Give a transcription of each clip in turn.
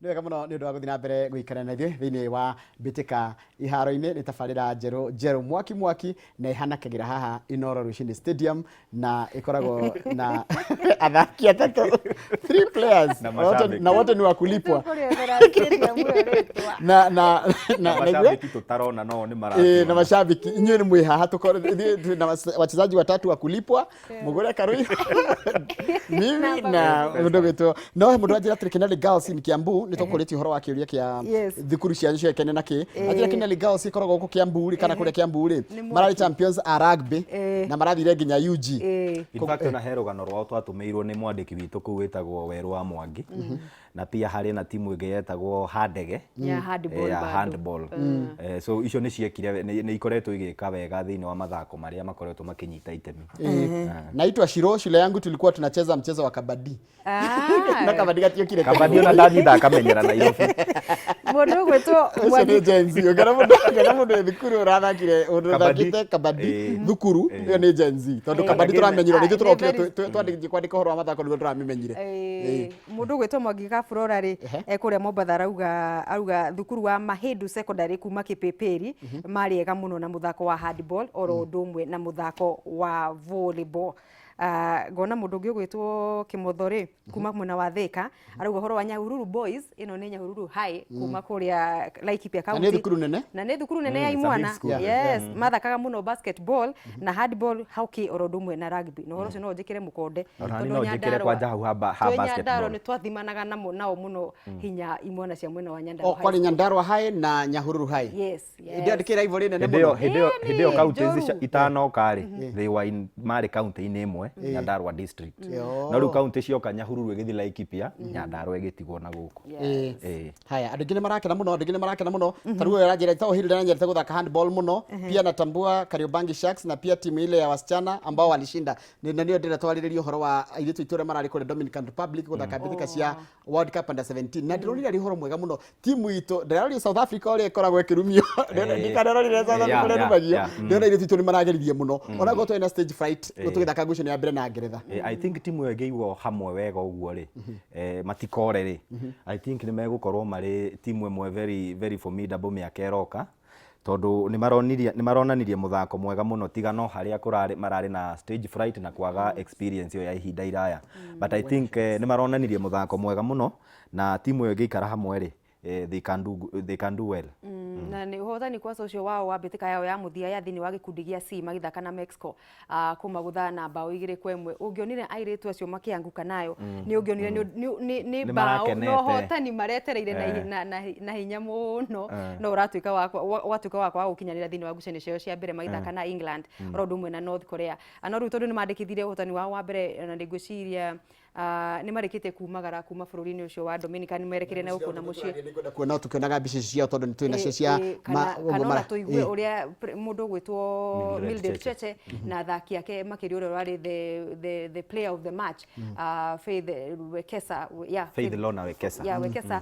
Nĩ wega mũno nĩ ũndũ wa gũthiĩ na mbere gũikara na ithuĩ thĩinĩ wa mbĩtĩka iharo-inĩ. Nĩ tabarĩra njerũ njerũ mwaki mwaki na ĩhanakagĩra haha Inooro Rũcinĩ Stadium na ĩkoragwo na athaki atatũ, three players. Na wote, mashabiki. Na wote ni wa kulipwa. Tũkũrĩethera stadium ĩyo rĩtwa. na na na na na mashabiki tũtarona no nĩ na maratuona. mashabiki inyuĩ nĩ mwĩ haha tũkorwo ithuĩ twĩ na wachezaji watatu wa kulipwa, mũgũre karũi mimi na mũndũ gwĩtwo no he mũndũ anjĩra atĩrĩ Kenali Girls in Kiambu nĩ tũkũrĩtie ũhoro wa kĩũria kĩa Yes. thukuru cianyu cioĩkaine na kĩ. Anjĩra Kenali Girls ĩkoragwo gũkũ Kiambu rĩ, kana kũrĩa Kiambu rĩ, Nĩ mwaki. mararĩ champions a rugby na marathire nginya UG. In fact, ona he rũgano rwao twatũmĩirwo nĩ mwandĩki witũ kũu wĩtagwo Werũ wa Mwangi, na pia harĩ na timu ĩngĩ yetagwo Handege. Ya handball ya bado. Handball. So icio nĩ ciekire, nĩ ikoretwo igĩka wega thĩinĩ wa mathako marĩa makoretwo makĩnyita itemi. Naitwa Shiro, shule yangu tulikuwa tunacheza mchezo wa kabadi. Ah. Na kabadi gatiokire. Kabadi ona ndathiĩ ndakamenyera Nairobi. Mũndũ ũgwĩtwo Ũcio nĩ Mwangi Gen Z. Ũngĩona mũndũ wĩ thukuru ũrathakire ũndũ Kabadi. ũthakĩte kabadi thukuru, ĩyo nĩ Gen Z. Tondũ kabadi Lakini- tũramenyirwo nĩ ithuĩ Ah, nĩ tũrokire twandĩkithie kwandĩka ũhoro wa mathako nĩguo tũramĩmenyire. Mũndũ ũgwĩtwo Mwangi Gaburora rĩ, kũrĩa Mombatha arauga thukuru wa Mahindu Secondary kuma Kipipiri marĩ ega mũno na mũthako wa handball oro ũndũ ũmwe na mũthako wa volleyball. Ah, ngona mũndũ ũngĩ ũgwĩtwo Kĩmotho rĩ kuma mwena wa Thika arauga ũhoro wa Nyahururu Boys, ĩno nĩ Nyahururu High kuma kũrĩa Laikipia Na nĩ County. thukuru nene. Na nĩ thukuru nene ya It's a big imwana. school. Yes, mathakaga mũno basketball na handball, hockey oro ũndũ ũmwe na rugby. Na ũhoro ũcio no ũnjĩkĩre mũkonde. Ona niĩ tondũ no njĩkĩre Nyandarua- kwanja hau ha twĩ basketball. Nyandarua nĩ twathimanaga nao mũno hinya imwana cia mwena wa Nyandarua O High kwarĩ School. Nyandarua High na Nyahururu High. Yes, yes. Ndĩandĩkĩra ivo rĩnene Hĩndĩ ĩyo mũno. hĩndĩ ĩyo hĩndĩ ĩyo Ĩni, kaunti ici njũru. itanoka rĩ, they were in marĩ kaunti-inĩ ĩmwe, Nyandarua district. Yo. No rĩu kaunti cioka Nyahururu ĩgĩthiĩ Laikipia, Nyandarua ĩgĩtigwo na gũkũ. Yes. Haya, andũ aingĩ nĩ marakena mũno, andũ aingĩ nĩ marakena mũno. Ta rĩu ũyũ aranjĩra ĩtagwo Hilda nanyendete gũthaka handball mũno. Pia natambua Kariobangi Sharks na pia timu ile ya wasichana ambao walishinda. Na nĩyo ndĩrenda twarĩrĩrie ũhoro wa airĩtu aitũ arĩa mararĩ kũrĩa Dominican Republic gũthaka mbĩtĩka cia World Cup under 17. Na ndĩronire arĩ ũhoro mwega mũno. Timu itũ, ndĩrarorire South Africa ũrĩa ĩkoragwo ĩkĩrumio. Ndikanarorire South Africa ũrĩa ĩrumagio. Ndĩrona airĩtu aitũ nĩ marageririe mũno. Ona korwo twarĩ na stage fright tũgĩthaka ngucanio ya mbere na Ngeretha. I think timu ĩyo ĩngĩigwo hamwe wega ũguo rĩ, matikore rĩ, I think nĩ megũkorwo marĩ timu ĩmwe very very formidable mĩaka ĩroka, tondũ nĩ maronanirie mũthako mwega mũno, tiga no harĩa kũrarĩ mararĩ na stage fright na kwaga experience ĩyo ya ihinda iraya, but I think nĩ maronanirie mũthako mwega mũno na timu ĩyo ĩngĩikara hamwe rĩ, they can do well. Na nĩ ũhotani kwanza ũcio wao wa mbĩtĩka yao ya mũthia ya thĩinĩ wa gĩkundi gĩa C magĩthaka na Mexico, kũmagũtha na mbaũ 2-1. Ũngĩonire airĩtu acio makĩanguka nayo, nĩ ũngĩonire nĩ Nĩ mbaũ na marakenete. ũhotani maretereire na hinya mũno, no ũratuĩka wa ũgatuĩka wa kwaga gũkinyanĩra thĩinĩ wa ngucanio ciao cia mbere magĩthaka na England oro ũndũ ũmwe na North Korea. No rĩu tondũ nĩ mandĩkithirie ũhotani wao wa mbere na nĩ ngwĩciria nĩ marĩkĩtie kumagara kuma bũrũri-inĩ ũcio wa Dominican merekeire na gũkũ na mũciĩ. Nĩngwenda kuona tũkĩonaga mbica ici ciao tondũ nĩ twĩ nacio cia Kana ũguo kana ona tũigue ũrĩa mũndũ ũgwĩtwo Mildred Mildred Cheche. Cheche na athaki ake makĩria ũrĩa ũrarĩ the player of the match, Faith Wekesa, yeah, Faith Lona Wekesa. Yeah, Wekesa,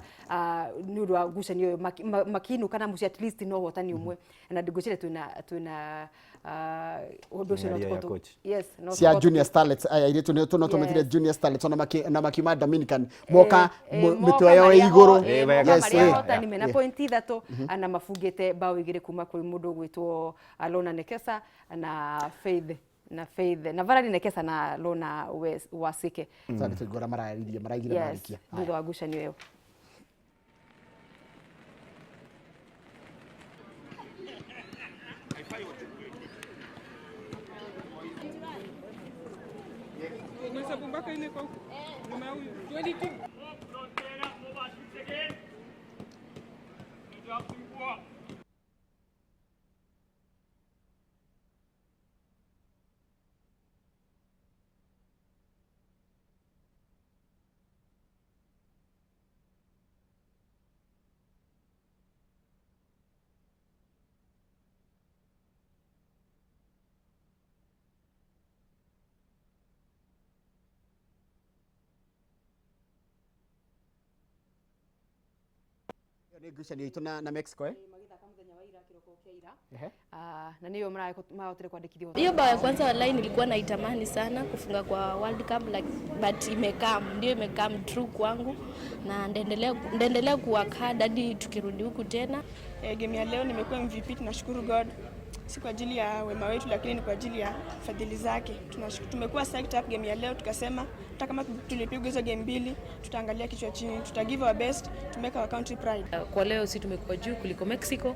nĩ ũndũ wa ngucanio ĩyo makiinũka na mũciĩ at least no ũhotani ũmwe na ngwĩciria twĩna ũndũ ũcio no Mĩario ya tũkorwo coach. Yes, no cia tũkorwo Junior Starlets aya airĩtu nĩ no tũmetire Junior Starlets ona na makiuma Dominican moka moka mĩtwe yao marĩ ĩ igũrũ. Wega. Moka Yes, marĩ ahotani mena point ithatũ na mabungĩte mbaũ igĩrĩ kuma kwĩ mũndũ ũgwĩtwo Lona Nekesa na Faith na Valerie Nekesa na Lona Wasike. Sasa nĩ tũigua ũrĩa mararirie maraigire Yes, marĩkia. thutha wa ngucanio ĩyo. Unahesabu mpaka ile kwa huku? Nyuma ya huyu. 22. Ĩyo nĩ ngucanio itũ na Mexico. Magĩthaka mũthenya wa ira kĩroko. kĩa ira. Na nĩyo marahotire kwandĩkithio. Hiyo bao ya kwanza wallahi nilikuwa naitamani sana kufunga kwa World Cup like, but imekam ndio imekam true kwangu na ndaendelea kuwork hard hadi tukirudi huku tena. Game ya leo nimekuwa MVP, tunashukuru God si kwa ajili ya wema wetu, lakini ni kwa ajili ya fadhili zake. Tunashukuru, tumekuwa psyched up game ya leo, tukasema hata kama tulipigwa hizo game mbili, tutaangalia kichwa chini, tuta give our best to make our country proud. Kwa leo si tumekuwa juu kuliko Mexico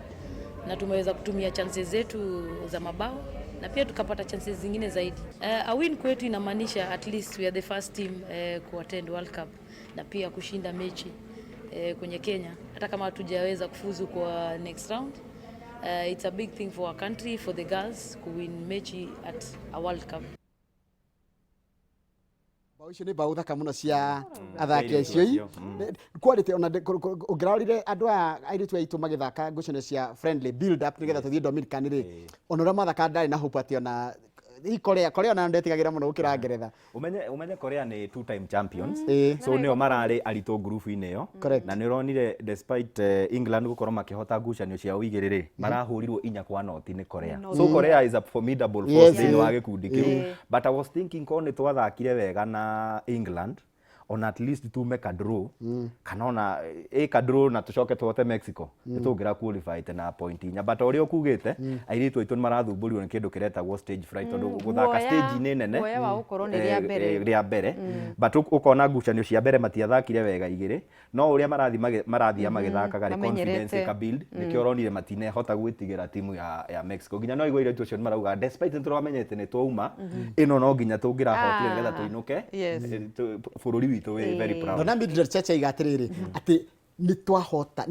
na tumeweza kutumia chances zetu za mabao na pia tukapata chances zingine zaidi. A win kwetu inamaanisha at least we are the first team kuattend World Cup na pia kushinda mechi kwenye Kenya, hata kama hatujaweza kufuzu kwa next round. It's a big thing for our country, for the girls kuwin mechi at a World Cup. Bao icio nĩ bao thaka mũno cia athaki Airĩtu acio acio, quality ona ũngĩrorire andũ aya airĩtu aitũ magĩthaka ngucanio cia friendly build up nĩgetha tũthiĩ Dominican rĩ, ona ũrĩa mathaka ndarĩ na hope atĩ ona hihi Korea ona ndetigagĩra mũno gũkĩra Ngeretha. Umenye Korea nĩ two time champions. So nĩo mararĩ aritũ ngurubu-inĩ ĩyo. Na nĩ ũronire despite England gũkorwo makĩhota ngucanio ciao igĩrĩ rĩ, marahũrirwo 4-0 nĩ Korea. So Korea is a formidable force thĩinĩ wa gĩkundi kĩu. But I was thinking korwo nĩ twathakire wega na England, ona at least tume ka draw, kana ona ĩ ka draw na tũcoke tũhote Mexico, nĩ tũngĩra qualified na point 4. But ũrĩa ũkugĩte, airĩtu aitũ nĩ marathumbũrirwo nĩ kĩndũ kĩretagwo stage fright, tondũ gũthaka stage-inĩ nene guoya wa gũkorwo nĩ rĩa mbere. Rĩa mbere. But ũkona ngucanio cia mbere matiathakire wega igĩrĩ, no ũrĩa marathia magĩthakaga rĩ, confidence Mamenyerete. ĩka build, nĩkĩo ũronire matinehota gwĩtigĩra timu ya Mexico. Nginya no igua airĩtu acio nĩ marauga despite nĩ tũramenyete nĩ twauma ĩno, no nginya tũngĩrahotire nĩgetha tũinũke bũrũri witũ wĩ very proud. Ndona Mildred Cheche aiga atĩrĩrĩ atĩ nĩ twahota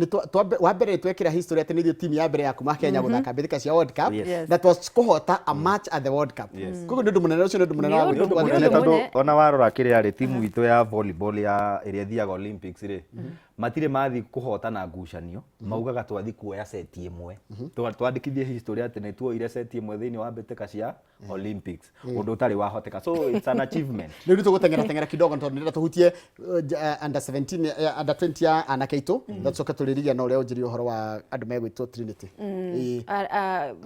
wa mbere nĩ twekĩra history atĩ nĩ ithuĩ timu ya mbere ya kuma Kenya gũthaka mbĩtĩka cia World Cup na twakũhota a match at the World Cup. Koguo nĩ ũndũ mũnene ũcio, nĩ ũndũ mũnene wa Nĩ ũndũ gwĩtwo- mũnene. Tondũ ona warora kĩrĩa rĩ, timu itũ ya volleyball ya ĩrĩa ĩthiaga Olympics rĩ, matirĩ mathiĩ kũhotana ngucanio, maugaga twathi kuoya seti ĩmwe. Twandĩkithie history atĩ nĩ tuoire seti ĩmwe thĩinĩ wa mbĩtĩka cia Olympics, ũndũ ũtarĩ wahoteka. So it's an achievement. Rĩu nĩ tũgũteng'era teng'era kidogo tondũ ndĩrenda tũhutie under 17, under 20 ya anake aitũ, na tũcoke tũrĩrigia na ũrĩa ũnjĩrie ũhoro wa andũ megwĩtwo Trinity. Ĩĩ.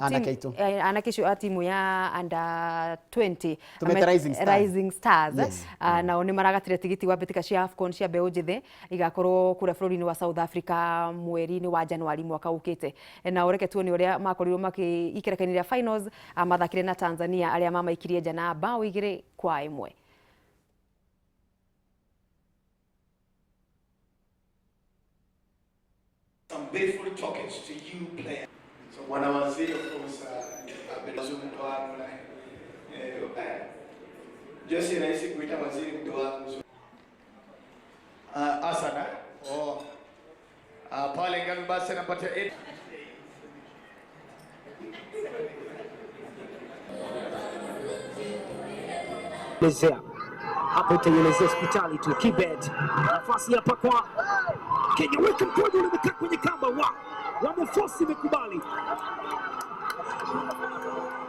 Anake aitũ. Anake acio a timu ya under 20 Tũmete Rising Stars. Rising Stars. Yes. Nao nĩ maragatire tigiti wa mbĩtĩka cia AFCON cia mbeũ njĩthĩ igakorwo kũrĩa bũrũri-inĩ wa South Africa mweri-inĩ wa Januari mwaka ũkĩte. Nao reke tuone ũrĩa makorirwo makĩikerekainĩ rĩa finals, mathakire na Tanzania arĩa mamaikirie nja na bao 2-1. Some beautiful tokens to you players. So Bwana Waziri, of course, mtu wangu na Jesse rahisi kuita waziri mtu wangu. So, Asana. Oh. Pale ngapi basi anapatia 8. Elezea hapo, utaielezea hospitali tu. Kibet, nafasi hapa kwa Kenya, weka mkono ule umekaa kwenye kamba, wa wamefosi, imekubali,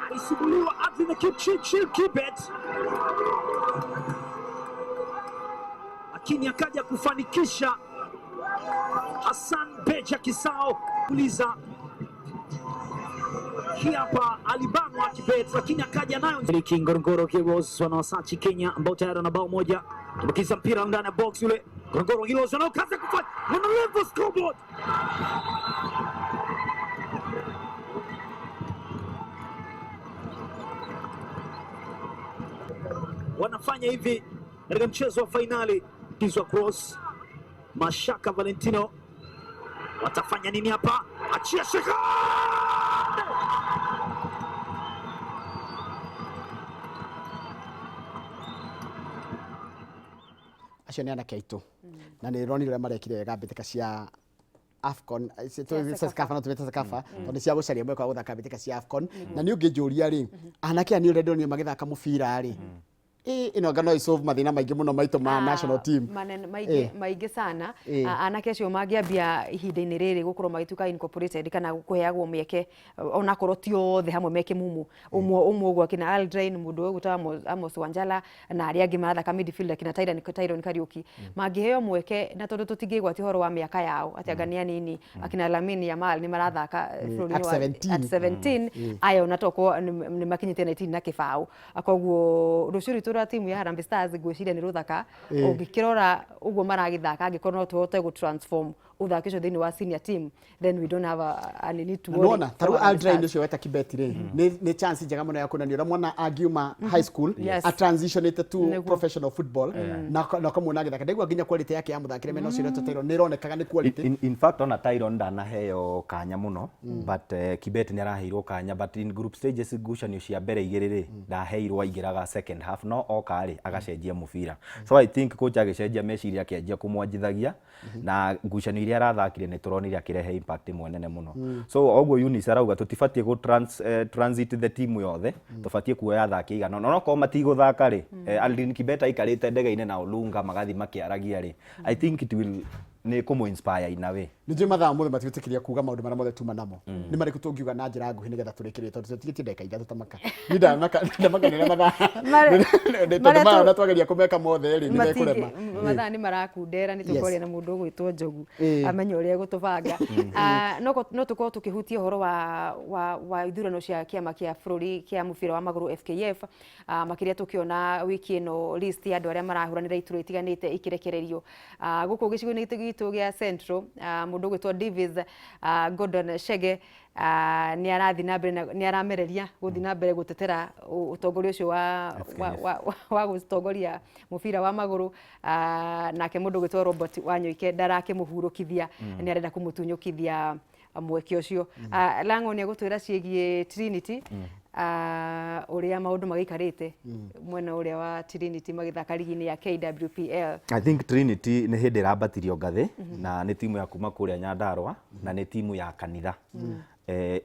alisumbuliwa ardhi na Kipchirchir Kibet, lakini akaja kufanikisha Hassan Beja Kisao kuliza hii hapa, alibanwa Kibet lakini akaja nayo. Miliki Ngorongoro Heroes wanawasachi Kenya ambao tayari wana bao moja. Tumbukiza mpira ndani ya box yule Ngorongoro Heroes wanaokaza kufanya, wana level scoreboard. Wanafanya hivi katika mchezo wa fainali. Kizwa cross Mashaka Valentino watafanya nini hapa? Achia Sheka! Acio nĩ anake aitũ na nĩ ronire ũrĩa marekire wega mbĩtĩka cia AFCON, CECAFA, no tũmĩte CECAFA tondũ nĩ cia gũcaria mweke wa gũthaka mbĩtĩka cia AFCON. Na nĩ ũngĩnjũria rĩ, anake aya nĩ ũrĩa ndonire magĩthaka mũbira rĩ, Ĩ, ĩno anga no ĩsolve mathĩna maingĩ mũno maitũ ma national team. Manene maingĩ maingĩ sana. Anake acio mangĩambia ihinda-inĩ rĩrĩ gũkorwo magĩtuĩka incorporated kana kũheagwo mĩeke, onakorwo ti othe hamwe me kĩmumu, ũmwe ũmwe ũguo, akina Aldrin, mũndũ ũyũ ũgwĩtwo Amos Wanjala na arĩa angĩ marathaka midfield, akina Tyron Kariuki, mangĩheo mweke, na tondũ tũtingĩgwatia ũhoro wa mĩaka yao atĩ anga nĩ anini, akina Lamine Yamal nĩ marathaka bũrũri-inĩ at 17. At 17 aya, ona tokorwo nĩ makinyĩte 19 na kĩbaũ. Koguo rũciũ rwitũ rwa timu ya Harambee Stars ngwĩciria nĩ rũthaka ũngĩkĩrora ũguo maragĩthaka. Angĩkorwo no tũhote gũ transform ũthaki ũcio thĩinĩ wa senior team, then we don't have a need to Na worry nĩwona for tarĩu Harambee Aldrin Stars. ũcio weta Kibet rĩ, nĩ chance njega mũno ya kuonania ũrĩa mwana angiuma high school atransitionĩte to professional football, na ũkamuona agĩthaka. Ndaigua nginya quality yake ya mũthakĩre mena ũcio ũretwo Tyron nĩ ĩronekaga nĩ quality. In fact, ona Tyron ndanaheo kanya mũno, but Kibet nĩ araheirwo kanya, but in group stages, ngucanio cia mbere igĩrĩ rĩ, ndaheirwo, aingĩraga second half, no oka rĩ, agacenjia mũbira. So I think coach agĩcenjia meciria, akĩanjia kũmwanjithagia, na ngucanio iria arathakire nĩ tũronire akĩrehe impact ĩmwe nene mũno. So oguo Eunice arauga, tũtibatiĩ gũ transit the team yothe, tũbatiĩ kuoya athaki aigana ona okorwo matigũthaka rĩ. Aldrin Kibet aikarĩte ndege-inĩ na Olunga magathiĩ makĩaragia rĩ, I think it will nĩ kũmũ inspire in a way. Nĩ njũĩ mathaa mothe matiĩtĩkĩria kuga maũndũ marĩa mothe tuma namo. Nĩ marĩkũ tũngiuga na njĩra nguhĩ nĩgetha tũrĩkĩrĩrie, tondũ tũtigĩtie ndagĩka 3 ta maka? Niĩ ndamaka nĩ ũrĩa mathaa tondũ maya ona twageria kũmeka mothe rĩ, nĩ mekũrema. Mathaa nĩ marakundera, nĩ tũkwaria na mũndũ ũgwĩtwo Njogu amenye ũrĩa egũtũbanga. No tũkorwo tũkĩhutia ũhoro wa ithurano cia kĩama kĩa bũrũri kĩa mũbira wa magũrũ FKF, makĩria tũkĩona wiki ĩno list ya andũ arĩa marahũranĩra iturwa itiganĩte ikĩrekererio. Gũkũ gĩcigo-inĩ gitũ gĩa Central, mũndũ ũgwĩtwo Davis Gordon Chege nĩ arathiĩ na mbere na nĩ aramereria gũthiĩ na mbere gũtetera ũtongoria ũcio wa gũtongoria mũbira wa magũrũ. Nake mũndũ ũgwĩtwo Robert Wanyoike ndarakĩmũhurũkithia, nĩ arenda kũmũtunyũkithia mweke ũcio. Lango nĩ egũtwĩra ciĩgiĩ Trinity, ũrĩa maũndũ magĩikarĩte mwena ũrĩa wa Trinity magĩthaka rigi-inĩ ya KWPL. I think Trinity nĩ hĩndĩ ĩrambatirio ngathĩ, na nĩ timu ya kuma kũrĩa Nyandarua, na nĩ timu ya kanitha,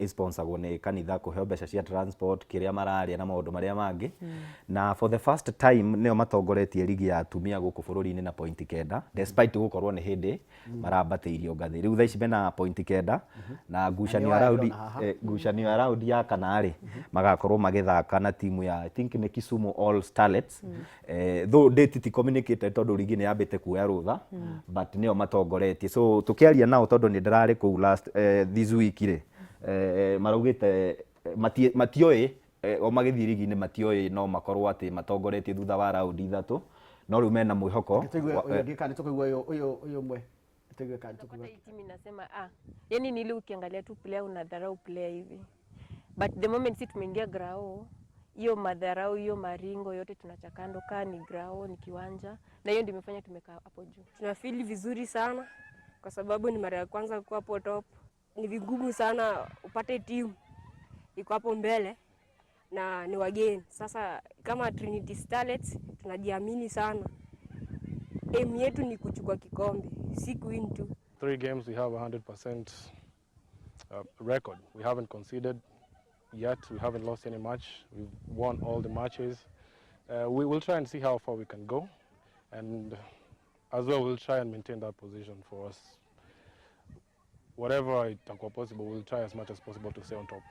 ĩsponsagwo nĩ kanitha kũheo mbeca cia transport, kĩrĩa mararĩa na maũndũ marĩa mangĩ. Na for the first time nĩo matongoretie ligi ya atumia gũkũ bũrũri-inĩ na point 9, despite gũkorwo nĩ hĩndĩ marambatĩirio ngathĩ. Rĩu thaa ici mena point 9, na ngucanio ya nĩyo raundi ndĩrona haha. Ngucanio ya raundi ya kana rĩ, magakorwo magĩthaka na timu ya, I think, nĩ Kisumu All Starlets, though date ti communicated tondũ ligi nĩ yambĩte kuoya rũtha, but nĩo matongoretie. So tũkĩaria nao, tondũ nĩ ndĩrarĩ kũu last this week rĩ, maraugĩte matioĩ o magĩthiĩ rigi-inĩ, matioĩ no makorwo atĩ matongoretie thutha wa raundi 3, no rĩu mena mwĩhoko. Tũigue ũyũ ũngĩ kana nĩtũkũigua ũyũ ũmwe, tũigue kana nĩtũkũigua. Unapata hii timu inasema, ah, yani ni ile ukiangalia tu player unadharau player hivi, but the moment si tumeingia grao, hiyo madharau, hiyo maringo yote tunacha kando. Kaa ni grao, ni kiwanja, na hiyo ndio imefanya tumekaa hapo juu. Tunafeel vizuri sana kwa sababu ni mara ya kwanza kuwa hapo top. Ni vigumu sana upate timu iko hapo mbele na ni wageni. Sasa kama Trinity Starlets tunajiamini sana. Aim yetu ni kuchukua kikombe, si kuwin tu. Three games, we have 100% record. We haven't conceded yet. We haven't lost any match. We've won all the matches. We will try and see how far we can go. And as well, we'll try and maintain that position for us. Whatever itakuwa possible, we'll try as much as possible to stay on top.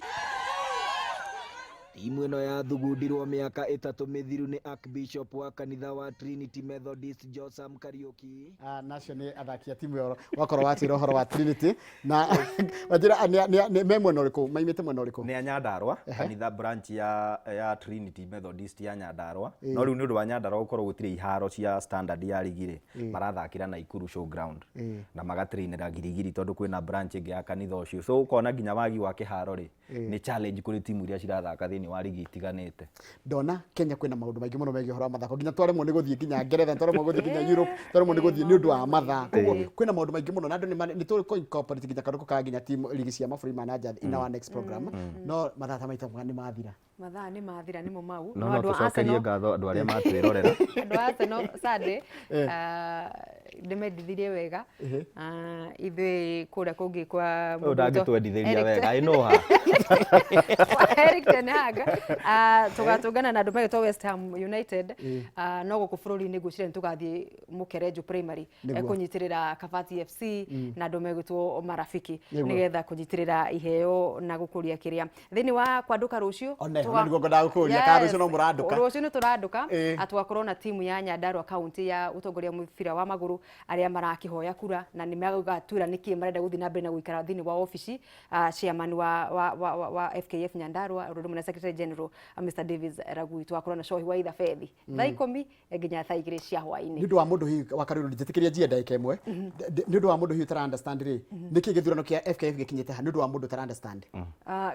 Timu ĩno yathugundirwo mĩaka 3 mĩthiru nĩ Archbishop wa kanitha wa Trinity Methodist Josam Kariuki. Nacio nĩ athaki a timu ĩyo. Wakorwo watwĩra ũhoro wa Trinity na wanjĩra me mwena ũrĩkũ, maimĩte mwena ũrĩkũ? Nĩ a Nyandarua, kanitha branch ya Trinity Methodist ya Nyandarua. No rĩu nĩ ũndũ wa Nyandarua gũkorwo gũtirĩ iharo cia standard ya ligi rĩ, marathakĩra Naikuru Showground na magatrainĩra Girigiri, tondũ kwĩna branch ĩngĩ ya kanitha ũcio. So ũkona nginya wagi wa kĩharo rĩ, nĩ challenge kũrĩ timu iria cirathaka thĩinĩ wa ligi itiganĩte. Ndona Kenya kwĩna maũndũ maingĩ mũno megiĩ ũhoro wa mathako, nginya twaremwo nĩ gũthiĩ nginya Ngeretha, twaremwo gũthiĩ nginya Europe, twaremwo nĩ gũthiĩ nĩ ũndũ wa mathaa. Koguo kwĩna maũndũ maingĩ mũno na andũ nĩ tũkũ incorporate nginya kaũndũ ka nginya team ligi cia mabũrũri ma na nja in our next program, no mathaa ta maita nĩ mathira. Mathaa nĩ mathira nĩmo mau. No No no andũ a tũcokerie Arsenal ngatho andũ arĩa matwĩrorera. Andũ a Arsenal Sunday ndĩmendithirie wega. Ah, ithuĩ kũrĩa kũngĩ kwa Ũyũ mũndũ ũgwĩtwo ndangĩtwendithĩria Eric wega Ten- ĩ no ha. Kwa Eric Ten Hag, tũgatũngana na andũ megĩtwo West Ham United. No gũkũ bũrũri-inĩ ngwĩciria nĩ tũgathiĩ Mũkerenjo Primary Nĩguo. Kũnyitĩrĩra Kabati FC na andũ megwĩtwo Marafiki Nĩguo. nĩgetha kũnyitĩrĩra iheo na gũkũria kĩrĩa thĩinĩ wa kwandũka rũciũ. One, ona nĩguo ngwendaga gũkũria, kana rũciũ no mũrandũka? Rũciũ nĩ tũrandũka. Tũgakorwo na timu ya Nyandarua County ya ũtongoria wa mũbira wa magũrũ arĩa marakĩhoya kura na nĩ magatuĩra nĩkĩ marenda gũthiĩ na mbere na gũikara thĩinĩ wa obici, chairman wa FKF Nyandarua ũndũ ũmwe na secretary general, Mr Davis Ragui. Tũgakorwo na Cohi wa Ithabethi thaa 10 nginya thaa 2 cia hwaĩ-inĩ. Nĩ ũndũ wa mũndũ hihi wa Karũrũ, njĩtĩkĩria njie ndagĩka ĩmwe. Nĩ ũndũ wa mũndũ hihi ũtara understand rĩ, nĩkĩ gĩthurano kĩa FKF gĩkinyĩte ha, nĩ ũndũ wa mũndũ ũtara understand?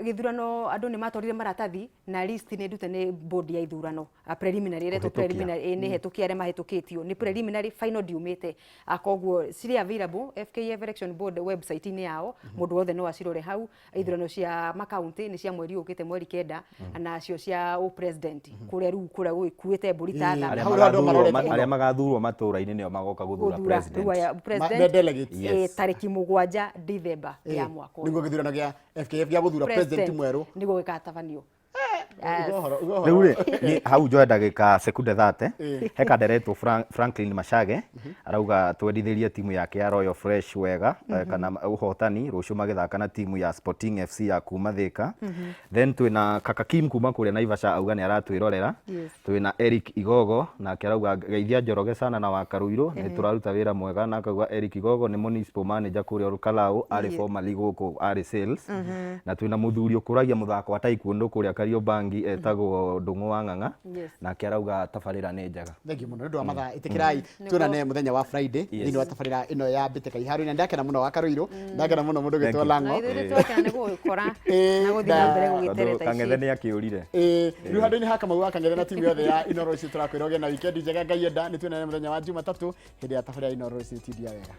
Gĩthurano andũ nĩ matwarire maratathi na list nĩ ndute nĩ board ya ithurano. Preliminary ĩretwo Kũhĩtũkia. Preliminary nĩ hetũkie arĩa mahĩtũkĩtio nĩ preliminary, final ndiumĩte. Koguo cirĩ available FKF election board website-inĩ yao, mũndũ wothe no acirore hau. Ithurano cia makaunti nĩ cia mweri ũkĩte mweri 9, nacio cia ũ president kũrĩa rĩu kũrĩa gũgĩkuĩte mbũri ta tha. Arĩa Hau rĩu andũ magathurwo marorete mũno. Arĩa magathurwo matũra-inĩ nĩo magoka gũthura Gũthura president. rĩu aya president Me delegates. Tarĩki 7 Dithemba ya mwaka ũyũ. Nĩguo gĩthurano gĩa FKF gĩa gũthura president mwerũ nĩguo gĩgatabanio. Uga ũhoro, uga ũhoro. Rĩu rĩ, niĩ hau njoe ndagĩka sekunde 30, he kanderetwo Franklin Machage arauga twendithĩrie timu yake ya Royal Fresh wega, kana ũhotani rũciũ magĩthaka na timu ya Sporting FC ya kuma Thika. Then twĩna Kaka Kim kuma kũrĩa Naivasha, auga nĩ aratwĩrorera. Twĩna Eric Igogo nake arauga geithia Njoroge sana na Wakaruirũ, nĩ tũraruta wĩra mwega, na akauga Eric Igogo nĩ municipal manager kũrĩa Olkalau, arĩ formerly gũkũ arĩ sales. Na twĩna mũthuri ũkũragia mũthako wa taekwondo kũrĩa Kariobangi etagwo Ndũng'ũ wa Ng'ang'a, nake arauga tabarĩra nĩ njega. Thank you mũno nĩ ũndũ wa mathaa. Ĩtĩkĩrai tuonane mũthenya wa Friday thĩinĩ wa tabarĩra ĩno ya Mbĩtĩka Iharo-inĩ. Na ndakena mũno wa Karũirũ, ndakena mũno mũndũ Thank ũgĩtwo you. Lang'o. Na ithuĩ nĩtwakena nĩ gũgũkora na gũthiĩ na mbere Tondũ gũgĩtereta Kang'ethe ici. nĩ akĩũrire. Rĩu handũ-inĩ ha Kamau wa Kang'ethe na timu yothe ya Inooro Rũciũ, tũrakwĩra ũgĩe na weekend njega. Ngai enda nĩ tuonane mũthenya wa Jumatatũ hĩndĩ ya tabarĩra ya Inooro Rũciũ. Tindia wega.